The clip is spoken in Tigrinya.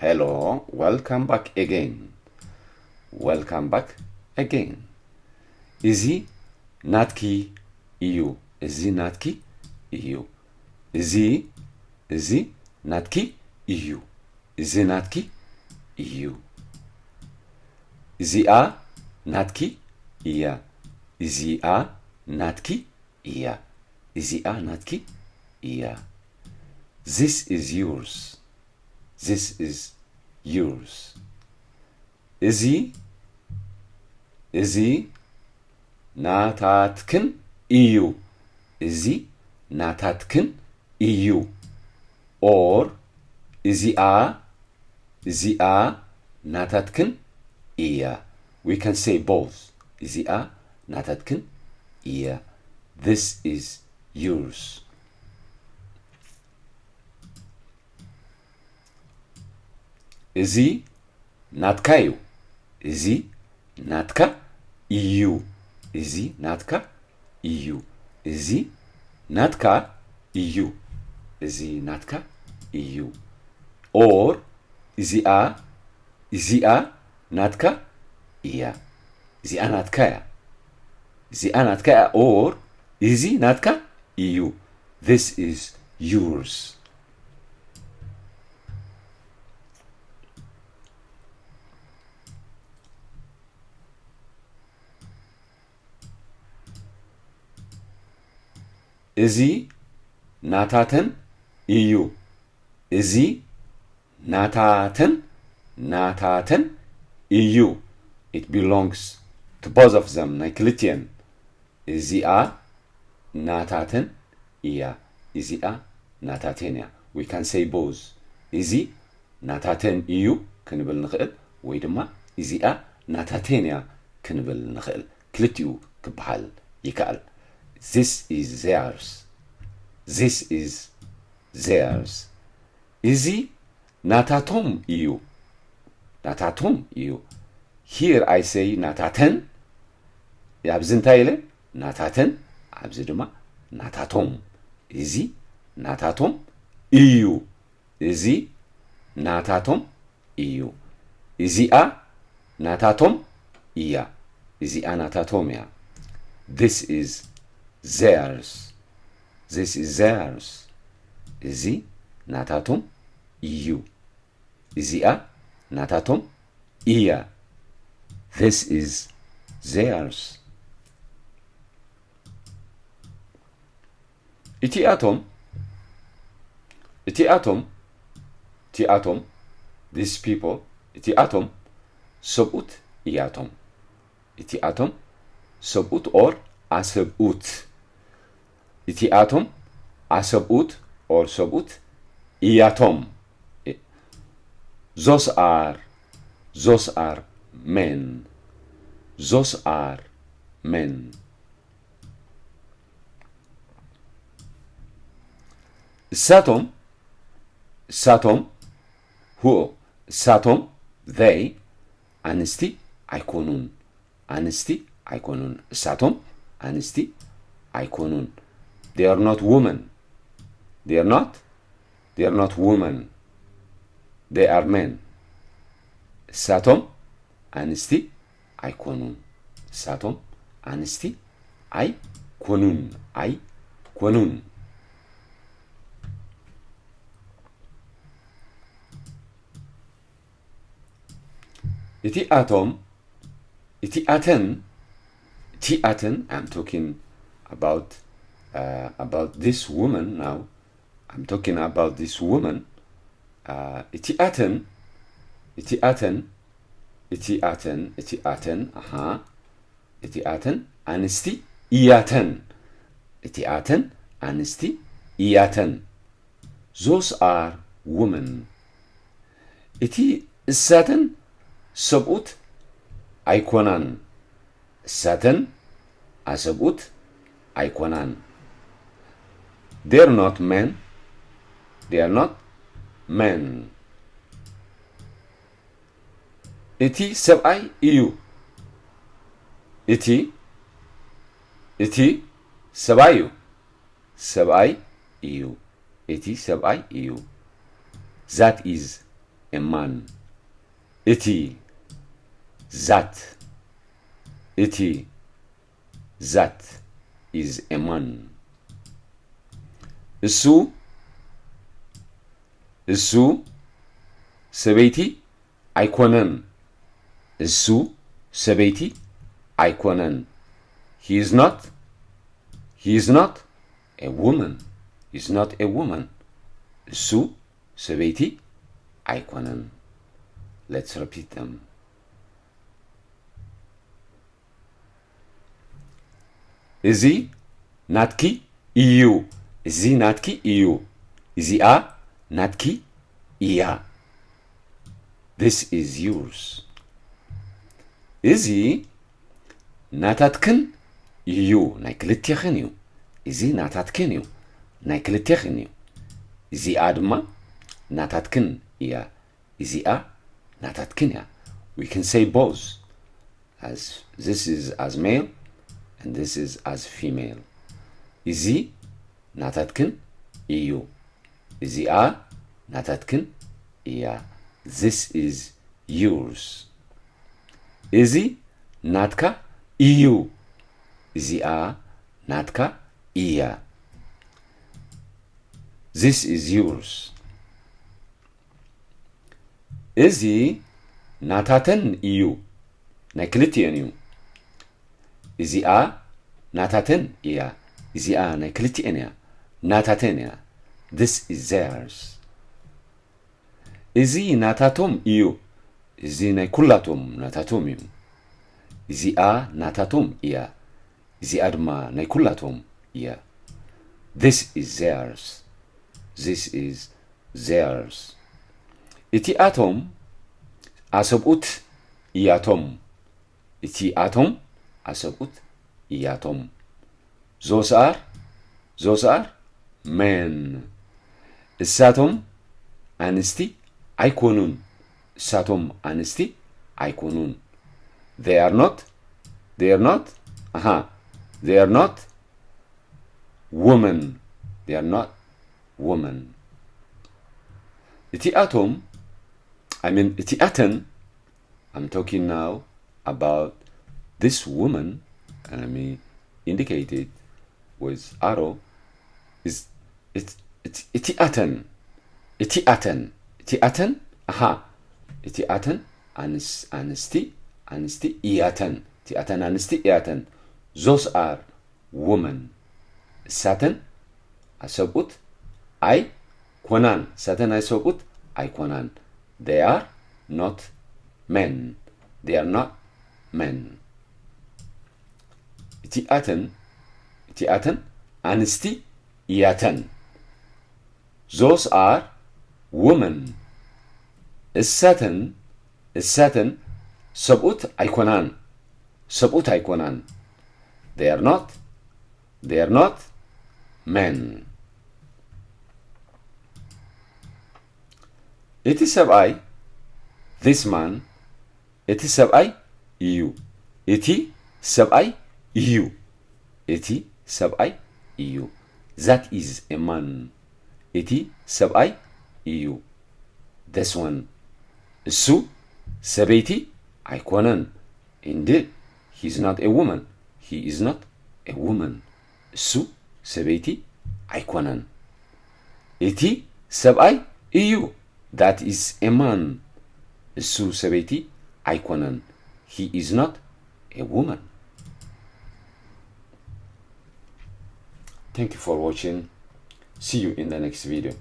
Hello, welcome back again. Welcome back again. እዚ ናትኪ እዩ። እዚ ናትኪ እዩ። እዚ፣ እዚ ናትኪ እዩ። እዚ ናትኪ እዩ። እዚኣ ናትኪ እያ። እዚኣ ናትኪ እያ። እዚኣ ናትኪ እያ። This is yours. This is yours. እዚ፣ እዚ ናታትክን እዩ። እዚ ናታትክን እዩ። Or እዚኣ፣ እዚኣ ናታትክን እያ። We can say both. እዚኣ ናታትክን እያ። This is yours. እዚ ናትካ እዩ። እዚ ናትካ እዩ። እዚ ናትካ እዩ። እዚ ናትካ እዩ። እዚ ናትካ እዩ። Or እዚኣ፣ እዚኣ ናትካ እያ። እዚኣ ናትካ እያ። እዚኣ ናትካ እያ። Or እዚ ናትካ እዩ። This is yours. እዚ ናታተን እዩ። እዚ ናታተን፣ ናታተን እዩ። It belongs to both of them. ናይ ክልቲኤን። እዚኣ ናታተን እያ። እዚኣ ናታተን እያ። We can say both. እዚ ናታተን እዩ ክንብል ንኽእል፣ ወይ ድማ እዚኣ ናታተን እያ ክንብል ንኽእል። ክልቲኡ ክበሃል ይከኣል። This is theirs. This is theirs. እዚ ናታቶም እዩ። ናታቶም እዩ። Here I say ናታተን። ኣብዚ እንታይ ኢለ? ናታተን። ኣብዚ ድማ ናታቶም። እዚ ናታቶም እዩ። እዚ ናታቶም እዩ። እዚኣ ናታቶም እያ። እዚኣ ናታቶም እያ። This is theirs. This is theirs. እዚ ናታቶም እዩ። እዚኣ ናታቶም እያ። This is theirs. እቲኣቶም፣ እቲኣቶም፣ እቲኣቶም፣ these people፣ እቲኣቶም ሰብኡት እያቶም። እቲኣቶም ሰብኡት or ኣሰብኡት። እቲኣቶም ኣሰብኡት or ሰብኡት እያቶም። Those are፣ those are men. Those are men. እሳቶም፣ እሳቶም፣ who፣ እሳቶም፣ they፣ ኣንስቲ ኣይኮኑን። ኣንስቲ ኣይኮኑን። እሳቶም ኣንስቲ ኣይኮኑን። They are not women. They are not፣ they are not women. They are men. እሳቶም ኣንስቲ ኣይኮኑን። እሳቶም ኣንስቲ ኣይኮኑን። ኣይኮኑን። እቲኣቶም፣ እቲኣተን፣ እቲኣተን፣ I'm talking about, uh, about this woman now. I'm talking about this woman. Uh, እቲኣተን፣ እቲኣተን፣ እቲኣተን፣ እቲኣተን፣ ኣሃ፣ እቲኣተን ኣንስቲ እያተን። እቲኣተን ኣንስቲ እያተን። Those are women. እቲ እሳተን ሰብኡት ኣይኮናን። እሳተን ኣሰብኡት ኣይኮናን። They're not men. They are not men. እቲ ሰብኣይ እዩ። እቲ፣ እቲ ሰብኣይ እዩ። ሰብኣይ እዩ። እቲ ሰብኣይ እዩ። That is፣ a man. እቲ፣ that፣ እቲ፣ that is a man. እሱ፣ እሱ ሰበይቲ ኣይኮነን። እሱ ሰበይቲ ኣይኮነን። He is not, he is not a woman. He is not a woman. እሱ ሰበይቲ ኣይኮነን። Let's repeat them. እዚ ናትኪ እዩ። እዚ ናትኪ እዩ። እዚኣ ናትኪ እያ። This is yours. እዚ ናታትክን እዩ፣ ናይ ክልቴኽን እዩ። እዚ ናታትክን እዩ፣ ናይ ክልቴኽን እዩ። እዚኣ ድማ ናታትክን እያ። እዚኣ ናታትክን እያ። We can say both. As this is as male and this is as female. እዚ ናታትክን እዩ። እዚኣ ናታትክን እያ። This is yours. እዚ ናትካ እዩ። እዚኣ ናትካ እያ። This is yours. እዚ ናታተን እዩ። ናይ ክልቲኤን እዩ። እዚኣ ናታተን እያ። እዚኣ ናይ ክልቲኤን እያ። ናታተን እያ። This is theirs. እዚ ናታቶም እዩ። እዚ ናይ ኩላቶም ናታቶም እዩ። እዚኣ ናታቶም እያ። እዚኣ ድማ ናይ ኩላቶም እያ። This is theirs. This is theirs. እቲኣቶም ኣሰብኡት እያቶም። እቲኣቶም ኣሰብኡት እያቶም። Those are, those are men. እሳቶም ኣንስቲ ኣይኮኑን። እሳቶም ኣንስቲ ኣይኮኑን። They are not, they are not, ኣሃ፣ they are not women. They are not women. እቲኣቶም፣ I mean፣ እቲኣተን፣ I'm talking now about this woman, and let me indicate it with arrow, is it, it, እቲኣተን፣ እቲኣተን፣ እቲኣተን፣ ኣሃ፣ እቲኣተን ኣንስ-፣ ኣንስቲ፣ ኣንስቲ እያተን፣ እቲኣተን ኣንስቲ እያተን። Those are women. እሳተን ኣሰብኡት ኣይኮናን። እሳተን ኣሰብኡት ኣይኮናን። They are not men. They are not men. እቲኣተን፣ እቲኣተን ኣንስቲ እያተን። Those are women. እሳተን፣ እሳተን ሰብኡት ኣይኮናን። ሰብኡት ኣይኮናን። They are not, they are not men. እቲ ሰብኣይ፣ this man, እቲ ሰብኣይ እዩ። እቲ ሰብኣይ እዩ። እቲ ሰብኣይ እዩ። That is a man. እቲ ሰብኣይ እዩ። This one. እሱ ሰበይቲ ኣይኮነን። Indeed, he is not a woman. He is not a woman. እሱ ሰበይቲ ኣይኮነን። እቲ ሰብኣይ እዩ። That is a man. እሱ ሰበይቲ ኣይኮነን። He is not a woman. Thank you for watching. See you in the next video.